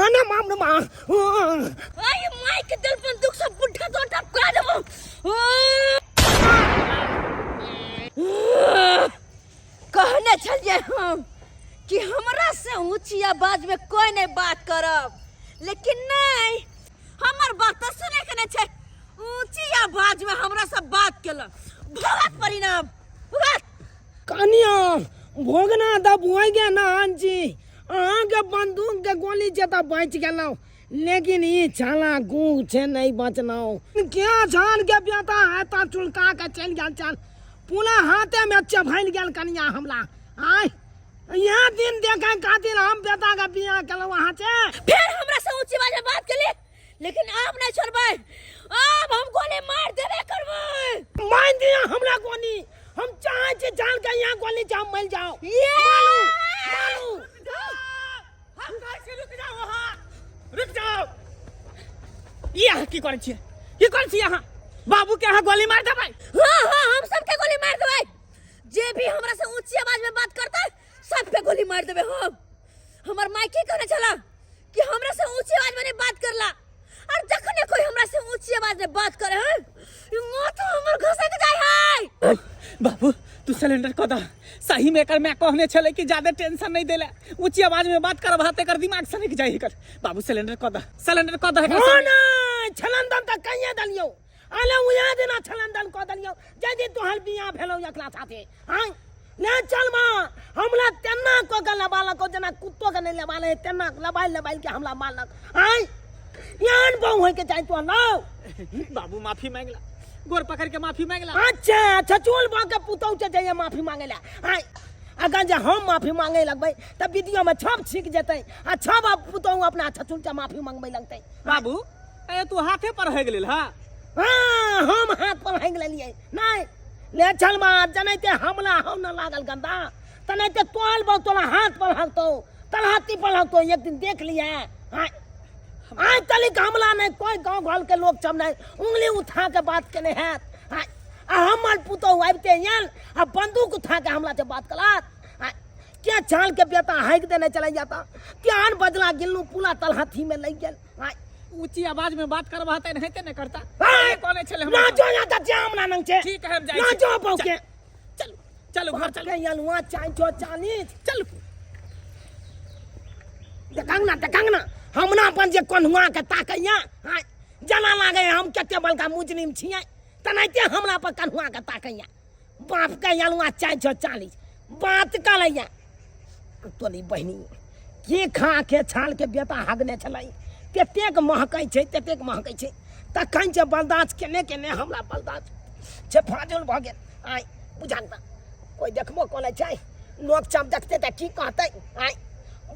ना माम ना माँ। आई माई के दिल बंदूक से बुढ़ा तो टपका देबो। कहने छलिए हम कि हमरा से ऊंची आवाज में कोई नहीं बात करब, लेकिन नहीं, हमर बात तो सुने के नहीं छै। ऊंची आवाज में हमरा से बात केलक, भगत परिणाम भगत। कनिया भोगना तऽ भोग गे ना जी, अहाँके बंदूक के गोली छै तऽ बचि गेलहुँ, लेकिन ई छाला गूँग छै नहीं बचलहुँ। क्या झाल के बेटा है तऽ चुलका के चलि गेल चल, पूरा हाथे में चभैल गेल कनिया हमला। आय यहाँ दिन देखे खातिर हम बेटा के बियाह केलहुँ अहाँ से। फिर हमरा से ऊंची आवाज में बात केली, लेकिन आप नहीं छोड़बै, आब हम गोली मार देबे करबै। मार दिया हमरा गोली, हम चाहे छी जान के यहाँ गोली जाम मर जाओ। ये! मालू, मालू। हम कहै छी रुक जाओ अहाँ, रुक जाओ। ई अहाँ की करै छियै, की करै छियै अहाँ? बाबू के अहाँ गोली मार देबै? हाँ हाँ, हम सबके गोली मार देबै, जे भी हमरा से ऊंची आवाज में बात करतै सबके गोली मार देबै हम। हमर माय की कहने छला कि हमरा से ऊंची आवाज में नहीं बात करला, और जखने कोई हमरा से ऊंची आवाज में बात करे है माथा हमर घसक जाय है। बाबू तू सिलेंडर कऽ दह। सही में एकर माय कहने छलै कि ज्यादा टेंशन नहीं देला, ऊंची आवाज में बात करब हाथ एकर दिमाग सनक जाय एकर। बाबू सिलेंडर कऽ दह, सिलेंडर कऽ दह एकर। हाँ ना, छलंदन तऽ कहिए दलियौ, अले उया दिना छलंदन कऽ दलियौ जाहि दिन तोहर बियाह भेलौ एकरा साथे। हाँ ले चल माँ, हमरा तेना कऽ के लबालक जेना कुत्तो के नहीं लबाले तेना लबाइल लबाइल के हमरा मारलक। आय एहन बहु होय के चाही तोहर लौ। बाबू माफी मांगला, गोर पकड़ के माफी मांगला। अच्छा अच्छा, चोल बा के पुतौ के जाइए माफी मांगे ला। आय अगर जे हम माफी मांगे लगबै त वीडियो में छप छिक जेतै आ छप अब पुतौ अपना छचुल के माफी मांगबै लगतै। बाबू ए तू हाथे पर हेग लेल। हाँ हाँ, हम हाथ पर हेग लेलियै। नहीं ले चल माँ, जनैते हमला हम न लागल गंदा तनैते तोल बहु तोला हाथ पर हगतो तलहत्ती पर हगतो, एक दिन देख लिया। हाँ आइ तलिक हमला नहीं कोई गांव घर के लोग सब नहीं उंगली उठा के बात केने हैत। हाँ आ हमर पुतहु आबिते आयल आ बंदूक उठा के हमला से बात कलात। हाँ क्या चाल के बेटा हाइक देने चले जाता, त्यान बदला गिल्लू पूरा तलहत्ती में लग गेल। हाँ ऊंची आवाज में बात करबा त नहीं ते नहीं करता। हाँ। कोने छले हम? ना जो यहाँ त जाम ना नंग छे। ठीक है, हम जाइ ना छी। जो बहू के। चलू चलू घर चलू। के यलुआ चाय छो 40। चलू। देखंग ना, देखंग ना, हमरा अपन जे कन्हुआ के ताकैया, हाँ, जना लागे हम कते बड़का मुजरिम छियै, तनाहिते हमरा पर कन्हुआ के ताकैया। बाप के यलुआ चाय छो 40 बात करैया। तोरी बहिनी की खा के छाल के बेटा हगने छलै, ततेक महकै छै, ततेक महकै छै, तखन जे बर्दाश्त केने केने हमरा बर्दाश्त छै फाजुल भऽ गेल। आइ बुझल ना कोइ देखबो करै छै, लोक सब देखतै तऽ की कहतै। आइ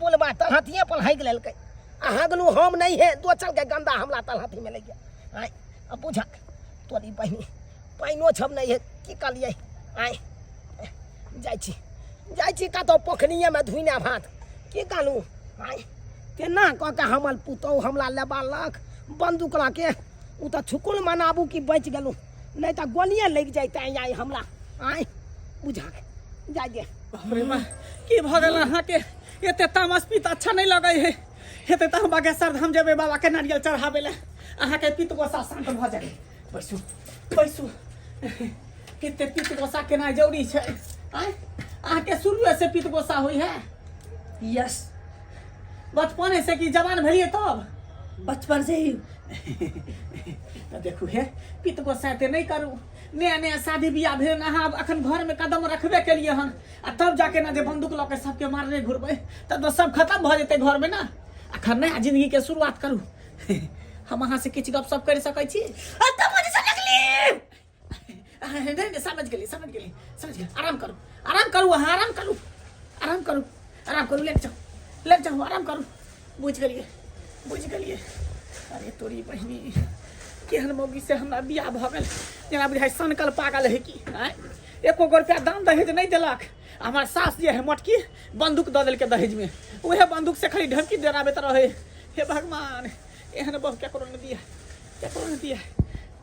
बुलबा तलहथिए पर हगि लेलकै आ हगलू हम नहि हे, दोसर के गन्दा हमरा तलहथीमे लागि गेल। आइ आ बुझक तोरी बहिनी पानिओ छब नहि हे, की कहलियै। आइ जाइ छी, जाइ छी कतहु पोखरिएमे धुइना भात, की कहलहुँ। आइ केना कऽ के हमर पुतहु हमरा लेबालक बंदूक लऽ के, ओ तऽ छुकुल मनाबू कि बचि गेलहुँ, नहि तऽ गोलिए लागि जैतै आइ हमरा। आइ बुझक जाइ दे। बाप रे बा, की भऽ गेल अहाँके? एते तामस पीत अच्छा नहीं लगे है। हेतै तऽ हम बागेश्वर धाम जेबै बाबा के नारियल चढ़ाबै लए, अहाँके पित्त गोसा शांत भऽ जाय। बैसू बैसू, एते पित्त गोसा केनाइ जरूरी छै? आँय अहाँके शुरुए से पित्त गोसा होइ है? यस। बचपने से कि जवान भेलियै तब? बचपन से ही। तऽ देखू हे, पित्त गोसा एते नहि करू। नया नया शादी बियाह भेल, अहाँ आब अखन घर में कदम रखबे केलिए हन आ तब जाके ना जे बंदूक लऽ के सबके मारने घुरबै तब तऽ सब खत्म भऽ जेतै घर में ना। अखन नया जिंदगी के शुरुआत करू। हम अहाँ से किछु गपशप करि सकै छी? अ, तब मुझे समझ गेली। नहीं नहीं, समझ गेली, समझ गेली, समझ गेली। आराम करू, आराम करू, अहाँ आराम करू, आराम करू, आराम करू। लेट जाउ, लेट जाउ, आराम करू। बुझि गेलियै, बुझि गेलियै। अरे तोरी बहिनी, केहन मौगी से हमरा बियाह भऽ गेल, जेना बुझाइ सनकल पागल है की। आँय एको गो रुपया दान दहेज नहि देलक। हमर सास जे है मोटकी बंदूक दऽ देलकै दहेज में, उहे बंदूक से खाली ढमकी डराबैत रहे। हे भगवान, एहन बहु केकरो नहि दिया, केकरो नहि दिया।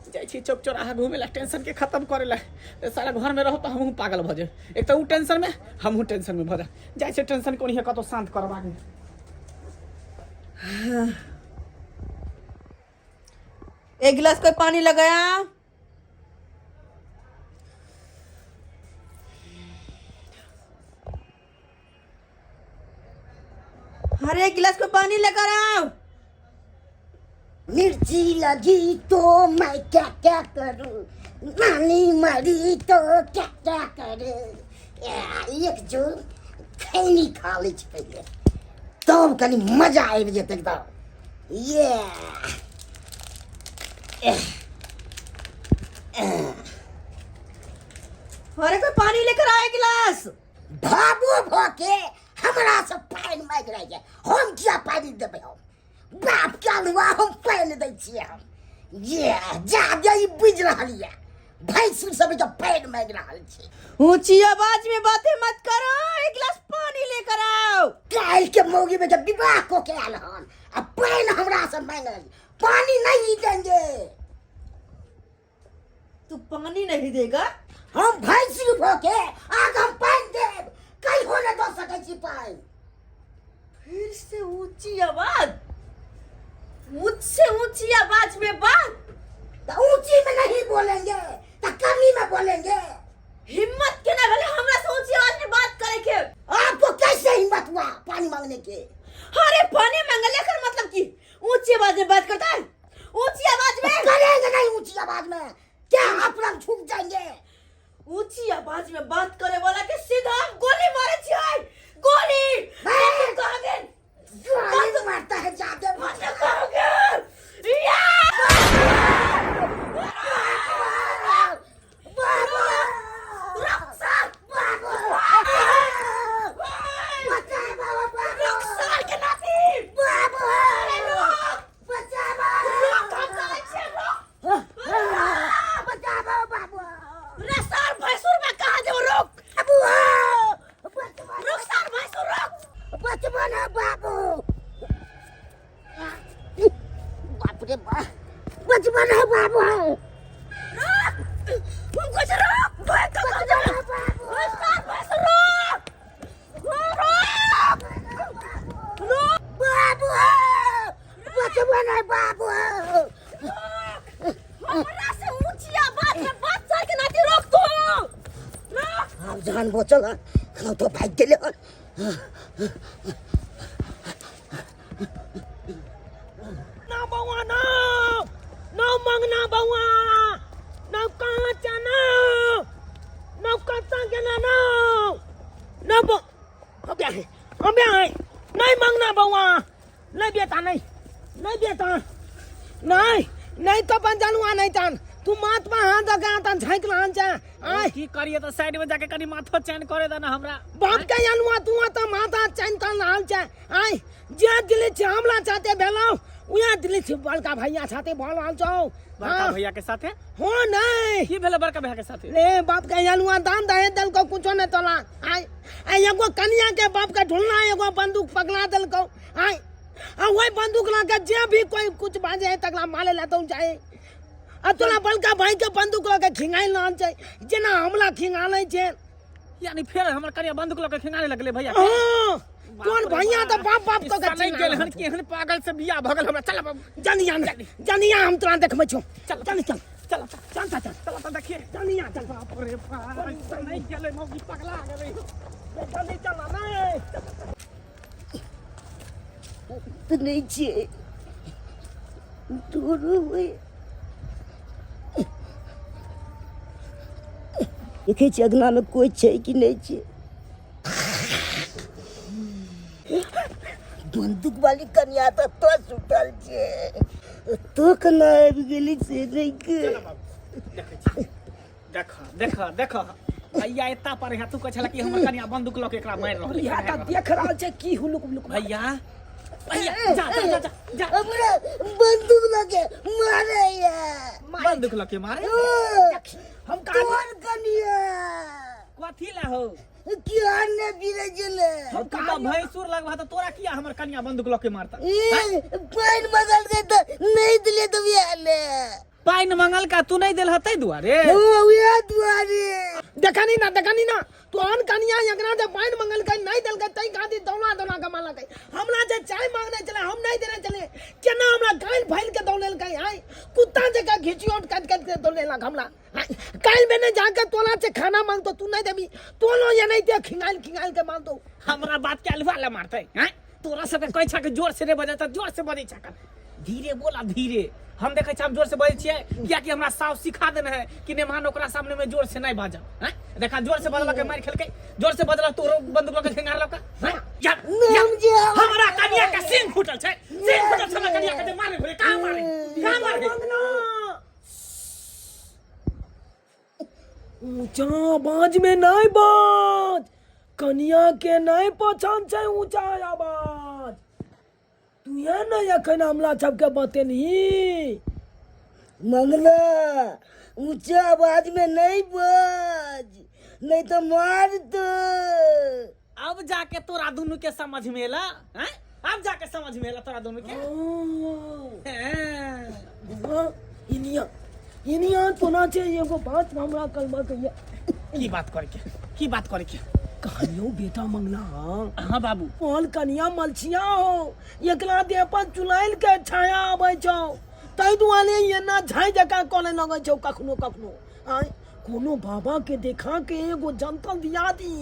जाइ छी चौक चौराहा घूमे ला, टेंशन के खत्म करे ला। सारा घर में रहो तऽ हमहूँ पागल भऽ जायब। एक तऽ उ टेंशन में, हमहूँ टेंशन में भऽ जायब। जाइ छी टेंशन कोनी कतौ शांत करबाक। एक गिलास कोई पानी लगाया। अरे एक गिलास को पानी लेकर आओ। मिर्ची लगी तो मैं क्या क्या करूं, नानी मरी तो क्या क्या करूं। एक जो खैनी खा लै छी पहिले, तब कनी मजा आबि जेतै एकदम। ये अरे कोई पानी लेकर आए गिलास। भाबो भऽ के हमरा से पानि मागि रहल छै, हम किया पानि देबै? हम बाप के अलुआ हम पानि दै छियै हम। ये जा दे ई बुझि रहल यऽ भैंसुर सब के पानि मागि रहल छै। ऊंची आवाज में बातें मत करो, एक गिलास पानी लेकर आओ। काल्हि के मौगी में जब विवाह कऽ के आयल हन आ पानि हमरा से मांगि रहल, पानी नहीं देंगे। तू पानी नहीं देगा? हम भैंसी भऽ के आग हम पानि देब, कहियो नहि दऽ सकै छी पानि। फिर से ऊंची आवाज, मुझसे ऊंची आवाज में बात। तो ऊंची में नहीं बोलेंगे तो कमी में बोलेंगे। हिम्मत के ना भले हमरा से ऊंची आवाज में बात करे के। आपको कैसे हिम्मत हुआ पानी मांगने के? अरे पानी मांगले कर मतलब की ऊंची आवाज में बात करता है? ऊंची आवाज में करेंगे नहीं ऊंची आवाज में, क्या आप लोग झुक जाएंगे? ऊंची आवाज में बात करे वाला के सीधा हम गोली मारे छियै, गोली। मैं- कहाँ गेल? गोली मारता है जादे। कहाँ गेल? या! बाबू रुक साल! बाबू बचा बाबा बाबू रुक साल के नाती! बाबू अरे रुक! बचा रुक, बाबू हम कहै छियै, रुक! बचा बाबू रे साल भैंसुर में कहाँ जेबो? रुक! बाबू रुक साल भैंसुर, रुक! बचबो ना बाबू, बाप रे बाप, बचबो ना बाबू। रुक! हम कहै छियै, रुक! भाग कऽ कहाँ जेबो? रुक साल भैंसुर, रुक! रुक! रुक! बाबू बचबो ना बाबू। हमरा से ऊंची आवाज में बात साल के नाती, रोक तू, रोक! आब जान बचल हन, हम तो भागि गेलै हन। ना बौआ ना, ना मंगना बौआ ना, कहाँ चना ना, कहाँ गेला ना ना बौ अबे है अबे है नहीं मंगना बौआ नहीं, बेटा नहीं नहीं, बेटा नहीं नहीं तो बन जानुआ नहीं तान तू माथ पर हाथ दगा तान झांक रहल छै। आय की करिए तऽ साइड में जाके कनी माथो चैन करे दे ना हमरा। बाप के अनुआ तू त माथा चैन तान रहल छै। आय जे दिली छै हमला चाहते भेलौ, उया दिली छै बड़का भैया साथे भऽ रहल छौ। बड़का हाँ, भैया के साथे? हो नहीं की भेलै बड़का भैया के साथे? ले बाप के अनुआ दान दहे देलकौ कुछो नहीं तोला। आय आय एगो कनिया के बाप के ढूंढना, एगो बंदूक पकड़ा देलकौ। आय आ वही बंदूक ला के जे भी कोई कुछ बाजे है तकला मारे ला तो जाए। आ तोला बड़का भाई के बंदूक लऽ के खिंगाइ रहल छै जेना हमला खिंगालै छै। यानी फेर हमर कनिया बंदूक लऽ के खिंगाने लगलै भैया के? हाँ, तोर भैया तऽ बाप बाप कऽ के नहीं गेल हन, केहन पागल से बियाह भऽ गेल हमरा। चल बाबू। जनिया ने जनिया, हम तोरा देखबै छौ। चल। चल चल चल चल चल चल चल तऽ देखिए। जनिया चल। बाप रे बाप, नहीं गेलै मौगी, पगला गेलै। जल्दी चल ना। तऽ नहि छियै दूर हुए देखै छियै अङ्गनामे कोइ छै कि नहि छै। बंदूक वाली कनिया तऽ एतऽ सुतल छै, ओतऽ केना आबि गेली से नहि के। देखै छी, देख देख देख, भैया एता पर है, तू कहै छला कि हमर कनिया बंदूक लऽ के एकरा मारि रहल इएह तऽ देख रहल छै की हुलुक हुलुक। भैया भैया, जा जा जा जा जा। हमरा बंदूक लऽ के मारैया। बंदूक लऽ के मारे? हम तोहर कनिया। कथी ला हो? किया ने बिरे गेलै? हम तू तऽ भैंसुर लगबा तऽ तोरा किया हमर कनिया बंदूक लऽ के मारता? ई पानि बदल के तऽ नहि दिले तऽ बियाह ले। पानि मंगल का तू नहीं देल हतै दुआरे? हो, उएह दुआरे। देखनी ना, देखनी ना, तू आन कनिया एकरा जे पानि मंगलकै नहीं देलकै तै खातिर दौड़ा दौड़ा के मारलकै। हमरा जे चाय मांगने छलै हम नहीं देने। फैल के दौड़ेलकै। आय कुत्ता जकाँ घिचियोट काटि काटि के दौड़ेलक हमरा। आय काल्हि मैंने जाके तोला से खाना मांगतो, तू नहीं देबी, तोलो एनाहिते खिंगाइल खिंगाइल के मारतो। हमरा बात के अलुआ ला मारते हैं? तोरा सबके कहै छक जोर से रे बजै त जोर से बजै छक, धीरे बोला धीरे। हम देखै छी हम जोर से बजै छियै कियाकि हमरा साउस सिखा देने है कि मेहमान ओकरा सामने में जोर से नहीं बाजब हैं। देखा जोर से बजलक मारि खेलकै, जोर से बजलक तोरो बंदूक लऽ के झंगारलक हैं। या, या, हमरा कनिया के सिंह फूटल छै, सिंह फूटल छै हमरा कनिया के, जे मारे घुरे कहाँ मारे, कहाँ मारे। ऊंचा आवाज में नहीं बाज, कनिया के नहीं पहचान छै ऊंचा आवाज। तू ये ने एखन हमला सबके बतेलही। मंगला ऊंचा आवाज में नहीं बाज, नहीं तो मार दो। अब जाके तोरा दुनू के समझ में एला हैं? अब जाके समझ में एला तोरा दुनू के। हैं। हाँ, इनिया इनिया तोना छै एगो बात हमरा कलमा कहिया। की बात करे के, की बात करे के? कहलियो बेटा मंगला। हाँ बाबू। पल कनिया मलछिया हो, एकरा देह पर चुड़ैल के छाया आबै छौ, ताहि दुआरे एना झाइ जकाँ करे लगै छौ कखनो कखनो। आँय कोनो बाबा के देखा के एगो जंतल दिया दी।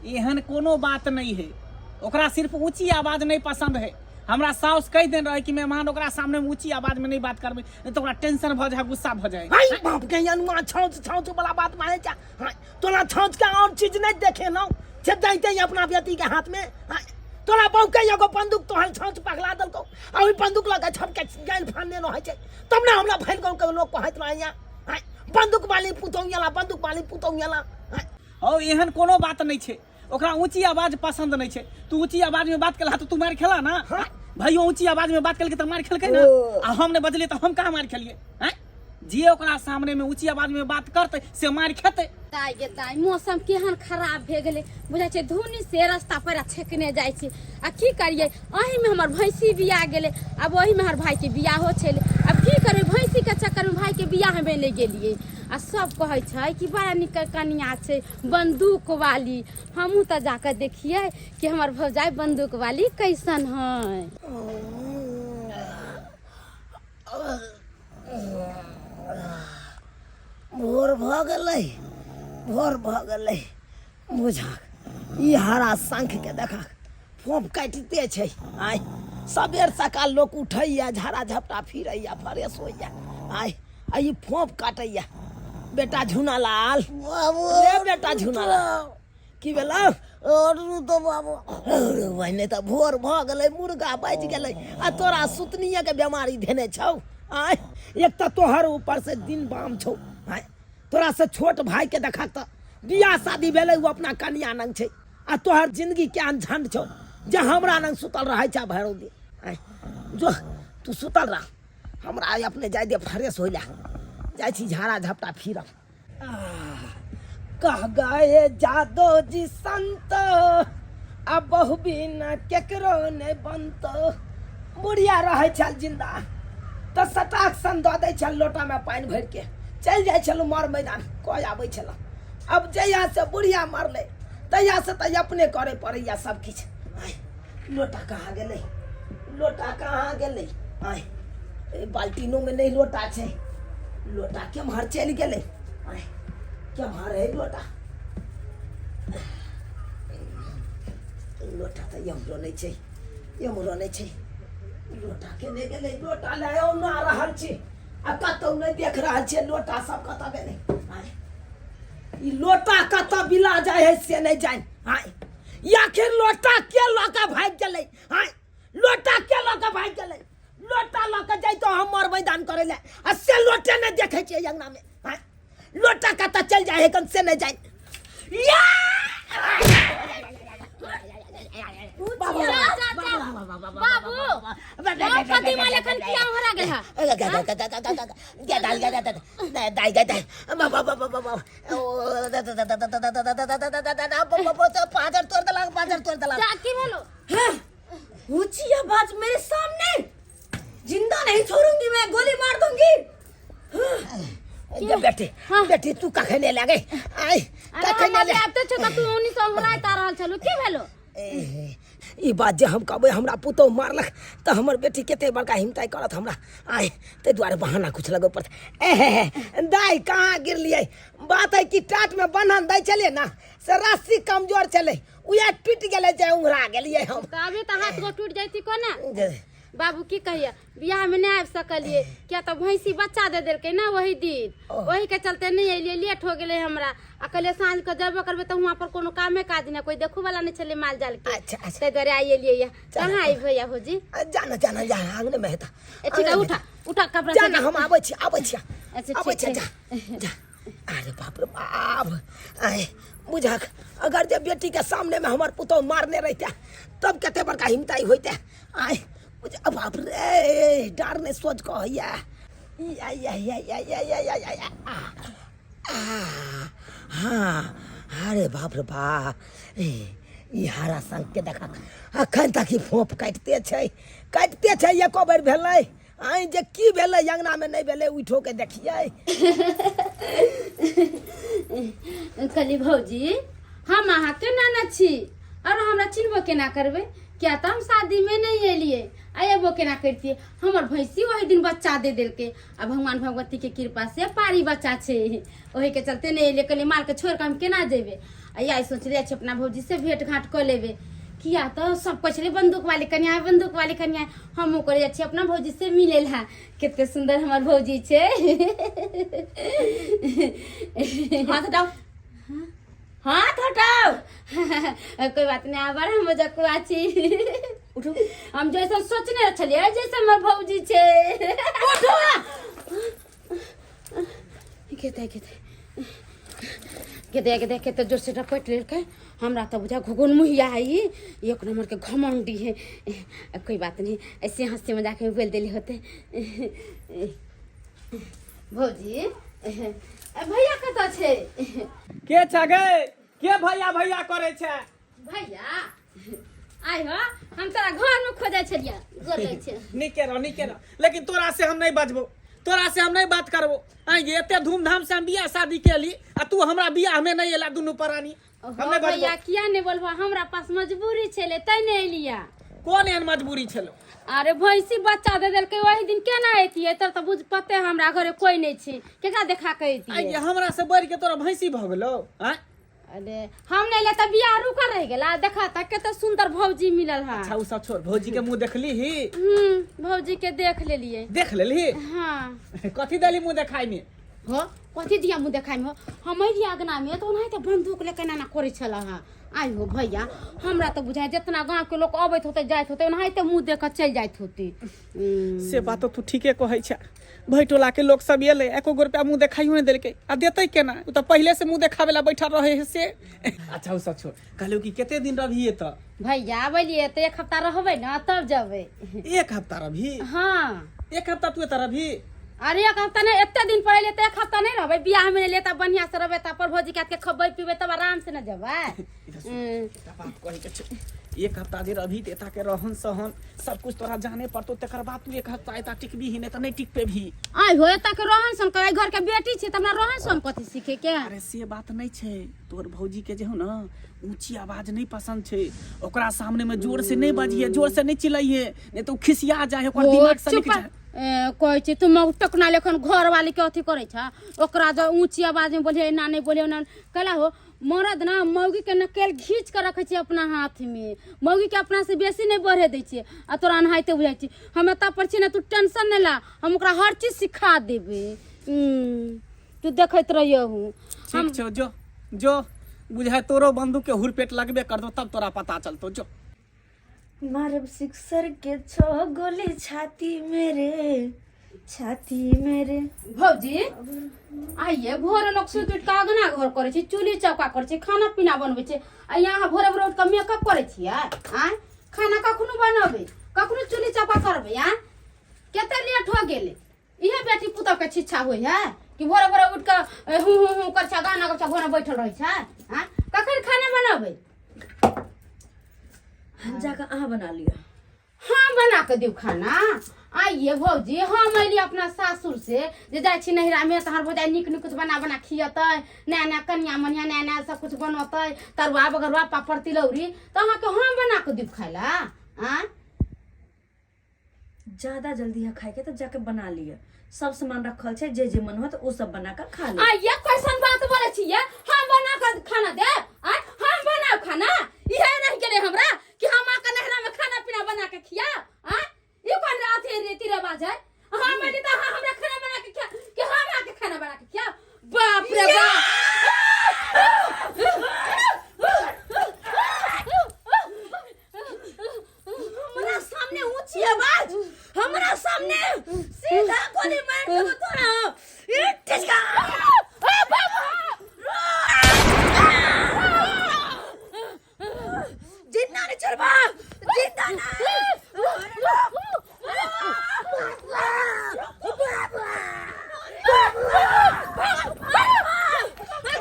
एहन कोनो बात नहीं है, ओकरा सिर्फ ऊंची आवाज नहीं पसंद है। हमरा साउस कहि देने रहे कि मेहमान ओकरा सामने में ऊंची आवाज में नहीं बात करबे, नहीं तो ओकरा टेंशन भ जाए, गुस्सा भ जाए। हाय बाप के अनुआ छौच छौच वाला बात माने जा। हाय तोरा छौच के और चीज नहीं देखे ना से जाइते ही अपना बेटी के हाथ में। हाय तोरा बहू के एगो बंदूक तोहर छौच पगला देलकौ, आ ओहि बंदूक लऽ के छपके गालि फाड़ने रहै छै, तब ने हमरा भरि गाँव के लोग कहैत रहैया हाय बंदूक वाली पुतौह एला, बंदूक वाली पुतौह एला। हाय हौ एहन कोनो बात नहीं छै, ओकरा ऊंची आवाज पसंद नहीं छै। तू ऊंची आवाज में बात केलहा तो तू मार खेला ना। हाँ। भाइयो ऊंची आवाज में बात केलकै तऽ मार खेलकै ना, आ हम ने बजलियै तऽ हम कहाँ मार खेलियै हैं? जे ओकरा सामने में ऊंची आवाज में बात करतै से मार खेतै। दाइ गे दाइ, मौसम केहन खराब भए गेलै, बुझाइ छै धुनी से रास्ता पर छेकने जाइ छै। आ की करियै, एहिमे हमर भैंसी बिया गेलै, आब ओहिमे हमर भाइके बियाहो छलै। आब की करबै, भैंसीके चक्करमे भाइके बियाहमे नहि गेलियै। आ सब कहै छै कि बड़ा नीक कनिया छै बंदूक वाली, हमहूँ तऽ जाकऽ देखियै कि हमर भौजाइ बंदूक वाली कैसन है। भोर भऽ गेलै, भोर भऽ गेलै। बुझा ई हरा शंखके देखा फोप काटिते छै। आय सबेर सकाल लोक उठैया, झाड़ा झपटा फिरैया, फ्रेश होइया, आय आ ई फोप काटैया। बेटा झुनालाल, बाबू रे बेटा झुनालाल, की भेलौ? और सुतो बाबू। अरे बहिने तऽ भोर भऽ गेलै, मुर्गा बाजि गेलै आ तोरा सुतनिये के बेमारी धेने छौ। आय एक तऽ तोहर ऊपर से दिन बाम छौ। आय तोरा से छोट भाई के देखा तऽ बियाह शादी भेलै, ओ अपना कनिया नंग छै, आ तोहर जिंदगी के झंड छौ जे हमरा नंग सुतल रहै छै भरि दिन। आय जो तू सुतल रह, हमरा आइ अपने जाय दे फ्रेश होइला, जाइ छी झाड़ा झपटा फिरब। कह गए जादो जी संत, आ बहु बिना केकरो नहि बनतो। बुढ़िया रहै छल जिंदा तऽ सटाक सन दऽ दै छल लोटामे पानि भरिके, चलि जाइ छलहुँ मर मैदान कऽ आबै छलहुँ। अब जहियासँ बुढ़िया मरलै तहियासँ तऽ अपने करय पड़ैया सब किछु। आँय लोटा कहाँ गेलै, लोटा कहाँ गेलै? आँय एहि बाल्टीनोमे नहि लोटा छै, लोटा केम्हर चलि गेलै? आँय केम्हर है लोटा? लोटा तऽ एम्हरो नहि छै, एम्हरो नहि छै, लोटा केने गेलै? लोटा लए औना रहल छी आ कतहु नहि देख रहल छियै लोटा सब कतऽ गेलै। आँय ई लोटा कतऽ बिला जाइ है से नहि जानि। आँय आखिर लोटा के लऽ कऽ भागि गेलै? आँय लोटा के लऽ कऽ भागि गेलै? लोटा लऽ कऽ जैतौ हम मर मैदान करै लए, आ से लोटे नहि देखै छियै अङ्गनामे। आँय लोटा कतऽ चलि जाइ है कन से नहि जानि। या! बाबू बाप कदीमा लेखन किया हरा गेल है? पाजर तोड़ देलक, पाजर तोड़ देलक। जा की भेलो? हाँ, ऊंची आवाज मेरे सामने, जिंदा नहीं छोड़ूंगी मैं, गोली मार दूंगी। गे बेटी, हाँ। बेटी तू कखन एला गे? आय अरे कखन हम एला? आबते छो त तू ओनी से हराइत आ रहल छलो, की भेलो? ई बात जे हम कहबै हमरा पुतोहु मारलक तऽ हमर बेटी कते बड़का हिमताइ करत हमरा आय ताहि दुआरे बहाना कुछ लगबै पड़तै ए हे हे दाइ कहाँ गिरलियै बात है कि टाटमे बन्हन दै छलियै ने से रस्सी कमजोर छलै उएह टूटि गेलै जे उंघरा गेलियै हम तऽ अभी तऽ हाथ गोड़ टूटि जैती कोना बाबू की कहिए बियाह में नहीं आबि सकलिए किया तऽ भैंसी बच्चा दे देलकै ना वही दिन वही के चलते नहीं अलिए लेट हो गेलै हमरा आ कहलिए साँझ के जेबो करबै तऽ वहाँ पर कोनो कामे काज नहि कोई देखो वाला नहीं छलै माल जाल के अच्छा अच्छा ताहि दुआरे आई एलियै यऽ कहाँ आई भैया भौजी जाना जाना जाना आंगने में हेता ए ठीक है उठा उठा कपड़ा जाना हम आबै छी आबै छी अच्छा, आबै ठीक छी जा जा अरे बाप रे बाप आय बुझक अगर जे बेटी के सामने में हमर पुतोह मारने रहिते तब कते बड़का हिमताई होइते आय बुझ बाप रे डर नहीं सोच कह या या या या या या या या या या आ, आ, हाँ अरे बाप रे बाप ए ई हरा संग के देखा अखन तक ई फोप काटिते छै काटिते छै एको बेर भेलै आइ जे की भेलै अंगना में नहीं भेलै उठो के देखियै कहली भौजी हम अहाँके नाना छी और हमरा चिन्हबो केना करबै किया तऽ हम शादी में नहीं एलियै आ एबो केना करतियै हमर भैंसी ओहि दिन बच्चा दे देलकै आ भगवान भगवती के कृपा से पारी बच्चा छै ओहि के चलते नहीं एलियै कहलियै माल के छोड़ कऽ हम केना जेबै आ आइ सोचले छी अपना भौजी से भेंट घाट कऽ लेबै किया तऽ सब कहै छलै बंदूक वाली कन्या है बंदूक वाली कन्या है हमहूँ करे जाइ छी अपना भौजी से मिले ला कते सुंदर हमर भौजी छै हाथ हटाओ हाथ हटाओ कोई बात नहीं आबर हम मजकुआ छी उठो हम जैसन सोचने छलियै जैसन हमर भौजी छै उठो केते केते केते केते केते जोर से रपटि लेलकै हमरा तऽ बुझा घुघुन मुहिया है ई एक नंबर के घमंडी है कोई बात नहीं ऐसे हंसी मजाक में बोल देली होते भौजी भैया कतऽ छै के छै गे के भैया भैया करे छै भैया आइ हो हम तोरा घर में खोजै छलियै गोर लै छै नीके रह नीके रह लेकिन तोरा से हम नहीं बजबो तोरा से हम नहीं बात करबो आइ गे एते धूमधाम से हम बियाह शादी केली आ तू हमरा बियाह में नहीं एला दुनू प्राणी हम हो नहीं भैया बजबो किया नहीं बोलबो हमरा पास मजबूरी छलै तै नहीं एलियै कोन एहन मजबूरी छलो अरे भैंसी बच्चा दे देलकै ओहि दिन केना एतियै तब तऽ बुझ पते हमरा घरे कोई नहीं छै केकरा देखा के आइ एतियै गे हमरा से बढ़ के तोरा भैंसी भऽ गेलो आँय अरे हम नहीं ले तऽ बियाह रुकल रह गेला देखा तऽ कते सुंदर भौजी मिलल है अच्छा उ सब छोड़ भौजी के मुंह देखली ही भौजी के देख लेलिए देख लेली हाँ कथी देली मुंह देखाई में हो कथी दिया मुँह देखाई में हो हम अइली अगना में तऽ ओनाहिते बंदूक लेके एना एना करै छल हँ आइ हो भैया हमरा तऽ बुझाइ जितना गाँव के लोक अबैत होतै जाइत होतै ओनाहिते मुँह देख कऽ चलि जाइत होतै से बात तऽ तू ठीके कहै छै भरि टोला के लोक सब एलै एको गो रुपया मुँह देखाइयो नहि देलकै आ देतै केना ओ तऽ पहिले से मुँह देखाबै ला बैठल रहै है से अच्छा ओ सब छोड़ कहलू कि कते दिन रहबही एतऽ भैया अबलियै तऽ एक हफ्ता रहबै ने तब जेबै एक हफ्ता रहबही हाँ एक हफ्ता तू एतऽ रहबही अरे एक हफ्ता नहीं एते दिन पर एलियै तऽ एक हफ्ता नहीं रहबै बियाह में एलियै तऽ बढ़िया से रहबै तऽ पर भौजी के हाथ के खबै पीबै तब आराम से न जेबै इधर सुन, एकटा बात कहै के छै एक हफ्ता जे रहबही तऽ एतऽ के रहन सहन सब कुछ तोरा जाने पड़तौ तकर बाद तू एक हफ्ता एतऽ टिकबी ही नहि तऽ नहि टिक पेबही आइ हो एतऽ के रहन सहन के घर के बेटी छै तऽ हमरा रहन सहन कथी सीखे के अरे से बात नहि छै तोहर भौजी के जे हो ने ऊँची आवाज नहि पसंद छै ओकरा सामने में जोर से नहि बजिहे जोर से नहि चिल्लैहे नहि तऽ ओ खिसिया जाए ओकर ओ, दिमाग से चुप निकल जाए ए, कहै छै तुम टकना लेखन घर वाली के अथी करै छ ओकरा जब ऊँची आवाज में बोलिए एना नहि बोलिए ओना कहला हो मरद ना मौगी के नकेल घींच के रखै छै अपना हाथ में मौगी के अपना से बेसी नहि बढ़े दै छै आ तोरा एनाहिते बुझाइ छै हम एतऽ पर छी ने तू टेंशन नहि ला हम ओकरा हर चीज सिखा देबै तू देखैत रहियहु ठीक छौ जो जो बुझाय तोरो बंदूक के हुरपेट लगबे करतो तब तोरा पता चलतो जो मारब सिक्सर के छो गोली छाती मेरे छाती मेरे भौजी आइए भोरे लोग सुति उठि कऽ अगना घर करै छै चूल्ही चौका करै छै खाना पीना बनबै छै आ यहाँ भोरे भोरे उठि कऽ मेकअप करै छियै आँय खाना कखनो बनबै कखनो चूल्ही चौका करबै आँय कते लेट हो गेलै इहे बेटी पुतोह के शिक्षा होइ है कि भोरे भोरे उठि कऽ हूँ हूँ हूँ करै छै गाना गबै छै घरमे बैठल रहै छै आँय कखन खाना बनबै जाकऽ अहाँ बना लिअ हाँ बना के दियौ खाना आइए भौजी, हम अयली अपना सासुर से जे जाइ छी नैहरा में, तहर भौजाइ नीक नीक कुछ बना बना खियतै, नया नया कनिया मनिया नया नया सब कुछ बनतै, तरुआ बगरुआ पापड़ तिलौरी, तऽ अहाँके हम बना कऽ देब खाय ला? आँय? ज्यादा जल्दी है खाए के तो जाके बना लिअ, सब सामान रखल छै, जे जे मन होत ओ सब बना कर खा ले। आ ये कैसन बात बोलै छियै? हम बना कऽ खाना देब? आँय, हम बनाब खाना? इहे रहि गेलै हमरा कि हम अहाँके नैहरा में खाना पीना बना के खियाब? आँय, ई कोन अथी रीति रिवाज है? हम अयली तऽ अहाँ हमरा खाना बना के खिया कि हम अहाँके खाना बना के खियाब? बाप रे बाप! हमरा सामने ऊंची आवाज, हमरा सामने सीधा गोली मार देबो तोरा। ए टिचका! ए बाबा! जिंदा नहीं छोड़बा, जिंदा नहीं।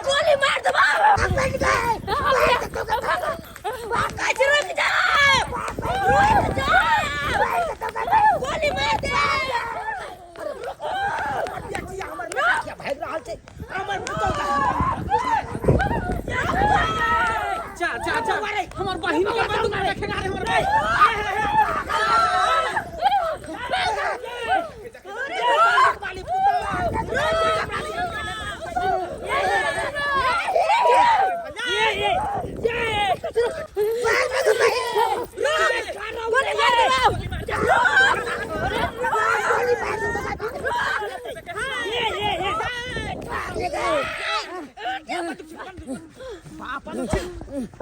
गोली मार देबा। रुक जा, रुक जा, गोली मार दे। बेटी हमर बेटा भागि रहल छै, हमर पुतहु। जा जा जा, हमर बहिन के बंदूक देखे ना रे हमर बहिन। वाली पुतहु। गोली मार दे।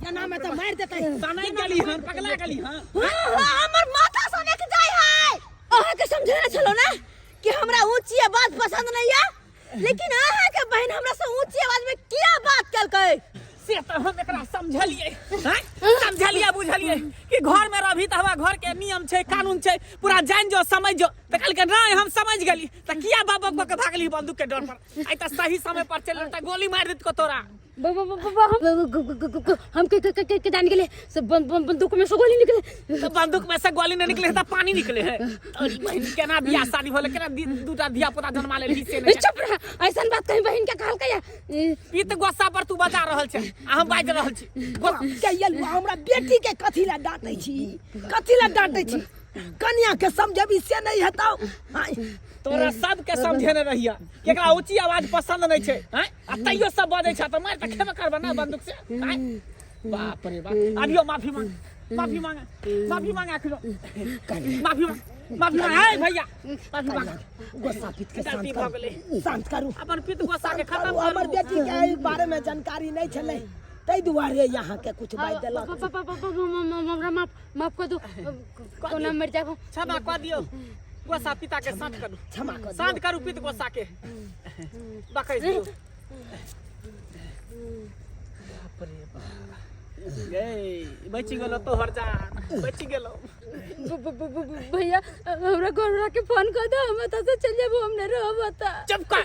एना में तऽ मारि देतै। सनक गेली हन, पगला गेली हन। हमर माथा सनक जाय है। अहाँ के समझेने छलो ना कि हमरा ऊंची आवाज पसंद नहीं है, लेकिन अहाँ के बहन हमरा से ऊंची आवाज में किया बात केलकै? से तऽ हम एकरा समझलियै, हैं? समझलियै बुझलियै कि घर में रही तऽ हमरा घर के नियम छै, कानून छै, पूरा जान जो समझ जो, तऽ कहलकै नहीं हम समझ गेली, तऽ किया बाप बाप के भागली बंदूक के डर पर? आइ तऽ सही समय पर चल तऽ गोली मारि देत को तोरा। हम के के के के जान गेले से बंदूक में से गोली निकले। तऽ बंदूक में से गोली नहीं निकले तऽ पानी निकले है। तोरी बहिन केना बियाह शादी होले, केना दूटा धिया पुता जन्मा लेलही से नहीं। चुप रह, ऐसन बात कहीं बहिन के कहलकै या? ई तऽ गुस्सा पर तू बजा रहल छै आ हम बाजि रहल छी। के हमरा बेटी के कथी लए डांटै छी, कथी लए डांटै छी? कनिया के समझेबी से नहीं हेतौ। आँय, तोरा सबके समझेने रहिया कि एकरा ऊंची आवाज पसंद नहीं छै, हैं? आ तैयो सब बजै छै तऽ मारि तऽ खेबे करबे ना बंदूक से, आँय? बाप रे बाप! अभियो माफी मांग, माफी मांग, माफी मांग, अखनो माफी मांग, माफी मांग। हे भैया, माफी मांग। गुस्सा पीत के शांत गलती भऽ करू, गेलै। शांत करू, अपन पित गुस्सा के खत्म करू। हमर करू। बेटी के एहि बारे में जानकारी नहीं छलै, ताहि दुआरे यहाँ के कुछ बाजि देलक। हमरा माफ माफ कर दो, कोना मर जाब। क्षमा कऽ दियौ, गुस्सा पिता के शांत करू। क्षमा कऽ दियौ। शांत करू पित गुस्सा के, बकैस दियौ। बाप रे बाप! गे बचि गेलो, तोहर जान बचि गेलो। भैया, हमरा घर वाला के फोन कर दो, हम एतऽ से चल जाबो, हम नहीं रहब एतऽ। चुप कर।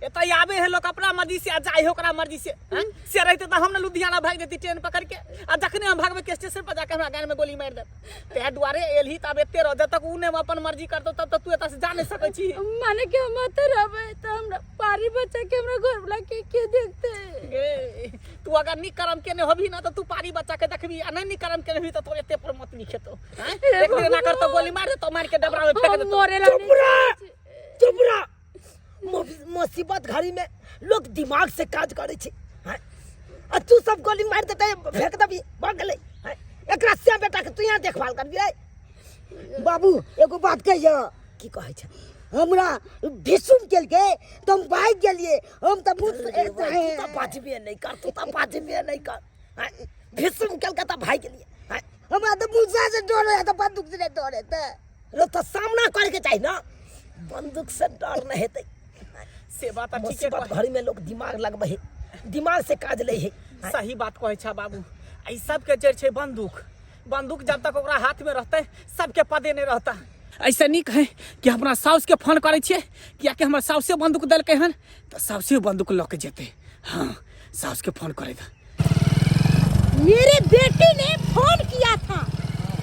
एतऽ आबे है लोग अपना मर्जी से आ जाए है ओकरा मर्जी से, हैं? से रहते तऽ हम ने लुधियाना भागि जैती ट्रेन पकड़ के, आ जखने हम भागबै के स्टेशन पर जाके हमरा गान में गोली मारि देत। ताहि दुआरे एलही तऽ आब एते रह, जब तक उ नहि अपन मर्जी करतौ तब तक तू एतऽ से जा नहि सकै छी। माने कि हम एतऽ रहबै तऽ हमरा पारी बच्चा के, हमरा घर वाला के के देखते? गे, तू अगर नीक कर्म केने होबही ना तऽ तू पारी बच्चा के देखबी, आ नहि नीक कर्म केने होबही तऽ तोर एते पर मत नहीं खेतौ, हैं? एक दिन ना करतौ गोली मार देतौ, मार के डबरा में फेंक हम देतौ। मरे ला चुप रह, चुप रह। मुसीबत घड़ी में लोग दिमाग से काज करे छै, हैं? आ तू सब गोली मारि देतै, फेंक देबी, भऽ गेलै, हैं? एकरा से बेटा के तू यहाँ देखभाल करबी रे। बाबू, एगो बात कहियो। की कहै छै? हमरा भीषुम केलकै तऽ हम भागि गेलियै, हम तऽ मुँह तू तऽ बाजबे नहि कर, तू तऽ बाजबे नहि कर। हैं? भीषुम केलकै तऽ भागि गेलियै, हैं? हमरा तऽ मूसा से डर होइए तऽ बंदूक से नहि डर हेतै? रो तऽ सामना करके चाही ना, बंदूक से डर नहि हेतै। से बात तऽ ठीके मुसीबत कहै। घड़ी में लोग दिमाग लगबै है, दिमाग से काज लै है। सही बात कहै छा बाबू। एहि सबके जड़ छै बंदूक। बंदूक जब तक ओकरा हाथ में रहतै सबके पदे नहीं रहता। ऐसे नीक है कि अपना साउस के फोन करै छियै, कियाकि हमर साउसे बंदूक देलकै हन तऽ साउसे बंदूक लऽ के जेतै। हाँ, साउस के फोन करै दे। मेरे बेटे ने फोन किया था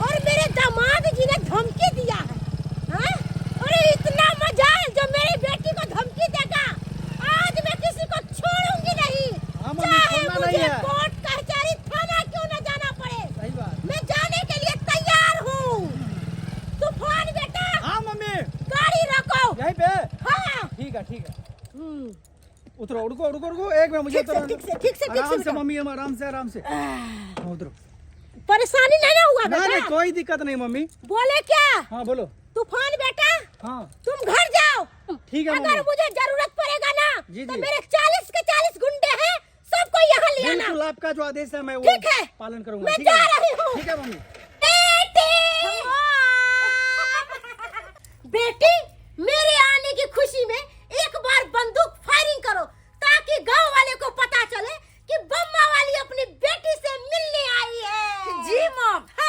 और मेरे दामाद जी ने धमकी दिया है, हाँ? ठीक है। उतरो, रुको रुको रुको, एक मिनट मुझे ठीक से, उतरने ठीक दो। से, ठीक से, ठीक से आराम से बेटा। मम्मी, हम आराम से, आराम से। हाँ, उतरो। परेशानी नहीं ना हुआ ना बेटा? नहीं, कोई दिक्कत नहीं मम्मी। बोले क्या? हाँ बोलो। तूफान बेटा। हाँ। तुम घर जाओ। ठीक है अगर मम्मी। मुझे जरूरत पड़ेगा ना जी, तो जी। मेरे 40 के 40 गुंडे हैं, सबको यहाँ ले आना। बिल्कुल, आपका जो आदेश है मैं वो ठीक है। पालन करूंगा। मैं ठीक जा है? रही हूँ। ठीक है मम्मी। बेटी, बेटी, मेरे आने की खुशी में एक बार बंदूक फायरिंग करो ताकि गांव वाले को पता चले कि बम्मा वाली अपनी बेटी से मिलने आई है। जी मॉम। हाँ।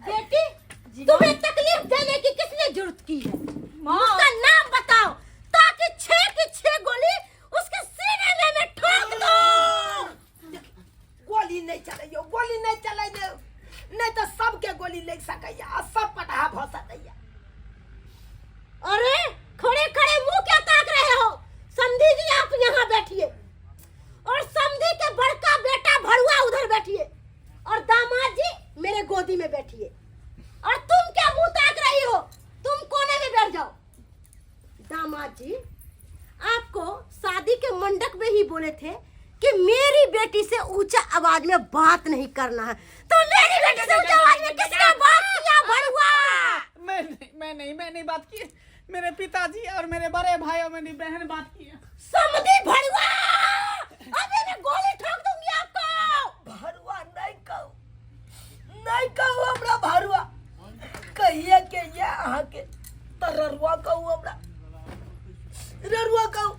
बेटी, तुम्हें तकलीफ देने की किसने जरूरत की है? उसका नाम बताओ ताकि 6 की 6 गोली उसके सीने में मैं ठोक दूं। गोली नहीं चलैयो, गोली नहीं चलै, नहीं तऽ सबके गोली लागि सकैया आ सब पटहा भऽ सकैया। अरे खड़े खड़े मुंह क्या ताक रहे हो? समधी जी आप यहाँ बैठिए और समधी के बड़का बेटा भरुआ उधर बैठिए और दामाद जी मेरे गोदी में बैठिए। और तुम क्या मुंह ताक रही हो? तुम कोने में बैठ जाओ। दामाद जी, आपको शादी के मंडप में ही बोले थे कि मेरी बेटी से ऊंचा आवाज में बात नहीं करना है, तो मेरी बेटी से ऊंचा आवाज में किसने बात किया भरुआ? मैं नहीं, मैं नहीं, मैं नहीं बात की। मेरे पिताजी और मेरे बड़े भाई और मेरी बहन बात की। समधी भरुआ, अभी मैं गोली ठोक दूंगी आपको। भरुआ नहीं कहू, नहीं कहू हमरा भरुआ, कहिए के ये अहाँके तऽ ररुआ कहू, हमरा ररुआ कहू।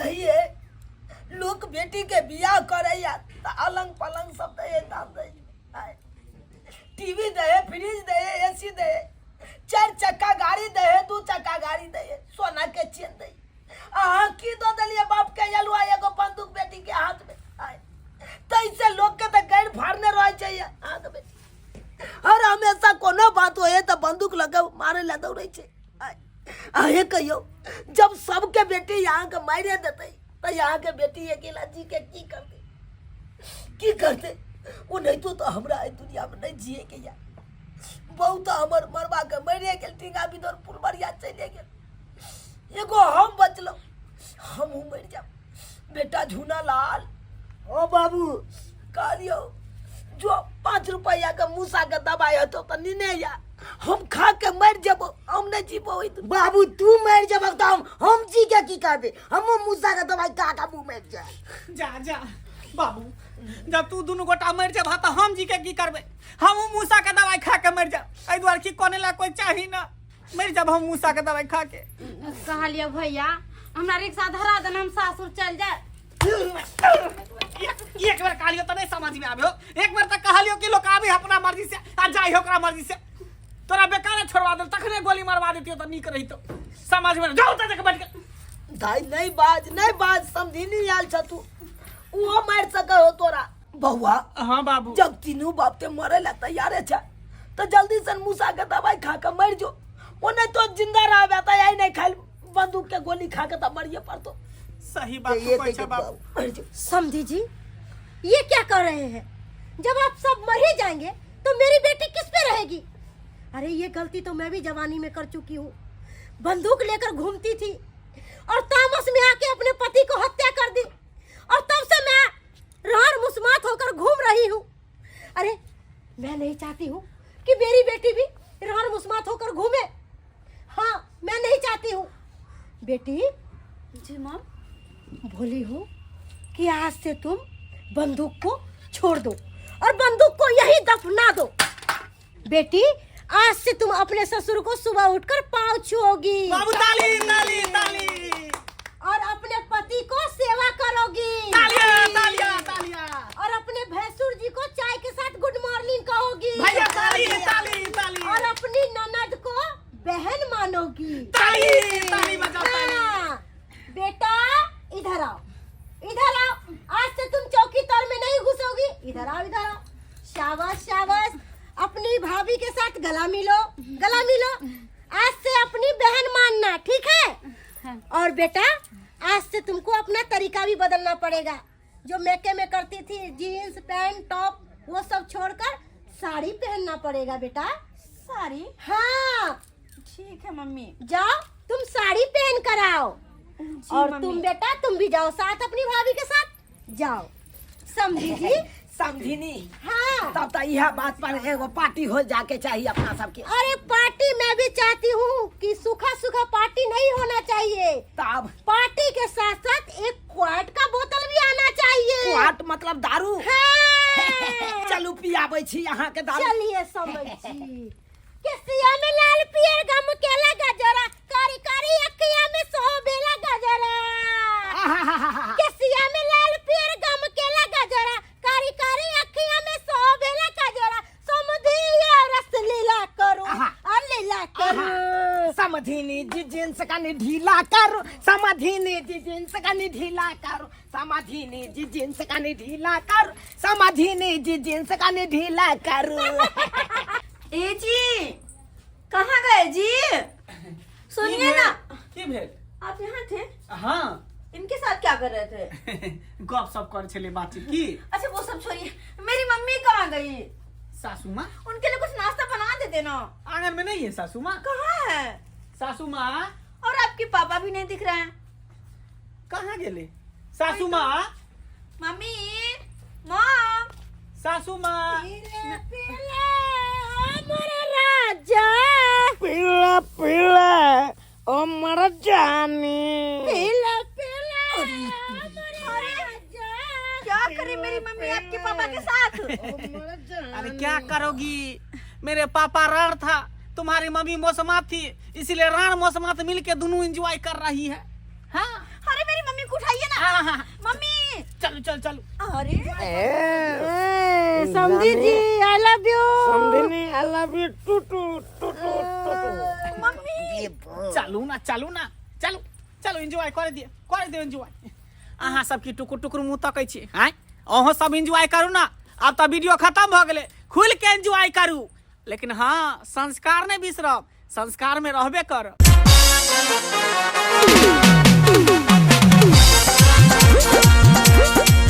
ये लोक बेटी के बियाह करैया तऽ अलंग पलंग सब दै, दाम दै, टीवी दै, फ्रिज दै, एसी दै, 4 चक्का गाड़ी दै, 2 चक्का गाड़ी दै, सोना के चेन दै। अहाँ की दऽ देलियै बाप के अलुआ एगो बंदूक बेटी के हाथ में? तैसे लोक के तऽ गैर फाड़ने रहै छै अहाँके बेटी। हर हमेशा कोनो बात होए तऽ बंदूक लऽ के मारे लए दौड़ै छै। अहें कहियौ, जब सबके बेटी अहाँके मारिए देतै तऽ अहाँके बेटी अकेला जी के की करतै, की करतै? ओनाहितो तऽ हमरा एहि दुनियामे नहि जियैके यऽ। बहुत हमर मरबा के मरिए गेल, टींगा बिदोर फुलबरिया चलिए गेल, एगो हम बचलहुँ, हमहूँ मरि जायब। बेटा झूना लाल, ओ बाबू कहलियौ जो 5 रुपैआ के मूसा के दवाई हेतौ तऽ नेने या, हम खा के मरि जेबो, हम नहि जीबो ओहि दुनिया। बाबू तू मरि जेबक तऽ हम जी के की करबै? हमहूँ मूसा के दवाई खा के मुँह मरि जायब। जा जा बाबू, जब तू दुनू गोटा मरि जेबह तऽ हम जी के की करबै? हमहूँ मूसा के दवाई खा के मरि जायब। एहि दुआरे कि कोने ला कोई चाही ना, मरि जाब हम मूसा के दवाई खा के। कहलियै भैया हमरा रिक्शा धरा देना, हम सासुर चल जाए। एक बेर कहलियो तऽ नहि समझ में आबे हो। एक बेर तऽ कहलियो कि लोग आबे अपना मर्जी से आ जाए ओकरा मर्जी से। तोरा बेकार छोड़वा देल, तखने गोली मरवा देतियो तऽ नीक रहितो। समझ में जाओ तऽ देख बैठ के। दाइ नहीं बाज, नहीं बाज, समझी नहीं आयल छ तू, उहो मारि सकै हो तोरा। बौआ। हाँ बाबू। जब तीनू बाप ते मरे ला तैयारे छ तो जल्दी से मूसा के दवाई खा के मर जो, ओ नहीं तो जिंदा रहबे त आई नहीं खाइल बंदूक के गोली खा के त मरिए पड़तो। सही बात ये तो कहै देखिए छै बाबू। मर जो। समधी जी ये क्या कर रहे हैं? जब आप सब मर ही जाएंगे तो मेरी बेटी किस पे रहेगी? अरे ये गलती तो मैं भी जवानी में कर चुकी हूँ, बंदूक लेकर घूमती थी और तामस में आके अपने पति को हत्या कर दी और तब से मैं रार मुस्मात होकर घूम रही हूँ। अरे मैं नहीं चाहती हूँ कि मेरी बेटी भी रार मुस्मात होकर घूमे। हाँ मैं नहीं चाहती हूँ। बेटी। जी मॉम। बोली हूँ कि आज से तुम बंदूक को छोड़ दो और बंदूक को यही दफना दो। बेटी आज से तुम अपने ससुर को सुबह उठकर पाँव छुओगी। बाबू ताली ताली ताली। और अपने पति को सेवा करोगी। तालियां तालियां तालियां। और अपने भैंसुर जी को चाय के साथ गुड मॉर्निंग कहोगी। भैया ताली ताली ताली। और अपनी ननद को बहन मानोगी। ताली ताली बजाओ ताली। हाँ। बेटा इधर आओ, इधर आओ, आज से तुम चौकी तर में नहीं घुसोगी। इधर आओ, इधर आओ, शाबाश शाबाश। अपनी भाभी के साथ गला मिलो, गला मिलो। आज से अपनी बहन मानना, ठीक है? और बेटा आज से तुमको अपना तरीका भी बदलना पड़ेगा। जो मैके में करती थी जीन्स पैंट टॉप वो सब छोड़कर साड़ी पहनना पड़ेगा बेटा। साड़ी? हाँ। ठीक है मम्मी। जाओ तुम साड़ी पहन कर आओ। जी और मम्मी। तुम बेटा तुम भी जाओ साथ अपनी भाभी के साथ जाओ। समझी जी? समझिनी। हाँ। तब तो यह बात पर एगो पार्टी हो जाके चाहिए अपना सबके। अरे पार्टी मैं भी चाहती हूँ कि सूखा सूखा पार्टी नहीं होना चाहिए। तब पार्टी के साथ साथ एक क्वार्ट का बोतल भी आना चाहिए। क्वार्ट मतलब दारू? हाँ। चलू पियाबै छी अहाँ के दारू। चलिए समझ जी। केसिया में लाल पियर गम केला गजरा, कारी कारी अखिया में सोभेला गजरा। आहाहाहा। केसिया में लाल पियर गम केला गजरा, कारी कारी अखिया में सोभेला गजरा, समधिया रस लीला करो, आहा। और लीला करो। समधिनी जी जींस कनी ढीला करो, समधिनी जी जींस कनी ढीला करो, समधिनी जी जींस कनी ढीला करो, समधिनी जी जींस कनी ढीला करो। ए जी कहाँ गए जी? सुनिए ना। की भेल? आप यहाँ थे? हाँ। इनके साथ क्या कर रहे थे? गप सप कर छले बातचीत की। अच्छा वो सब छोड़िए, मेरी मम्मी कहाँ गई? सासू माँ। उनके लिए कुछ नाश्ता बना देते ना। आंगन में नहीं है सासू माँ। कहाँ है सासू माँ? और आपके पापा भी नहीं दिख रहे हैं। कहाँ गेले सासू माँ? मम्मी, मॉम, सासू माँ। पीले पीले मोरे राजा, पीला पीला ओ मर जानी, पीला पीला मोरे राजा। क्या करे मेरी मम्मी आपके पापा के साथ? अरे क्या करोगी, मेरे पापा रण था, तुम्हारी मम्मी मौसमात थी, इसलिए रण मौसमात मिलके दोनों एंजॉय कर रही है। हाँ। अरे मेरी मम्मी को उठाइए ना। हाँ, हाँ, हाँ। मम्मी चलो चलो चलो। अरे समधी जी I love you. समधिनी I love you to to to to to. Mummy चलू ना, चलू ना, चलू चलू, एंजॉय कर दिए, कर दिए एंजॉय। अहाँ सबके टुकुर टुकुर मुँह तकै छी आँय, अहूँ सब एंजॉय करू ना। आब तऽ वीडियो खत्म भऽ गेलै, खुलि के एंजॉय करू, लेकिन हाँ संस्कार नहि बिसरब, संस्कार में रहबे करब।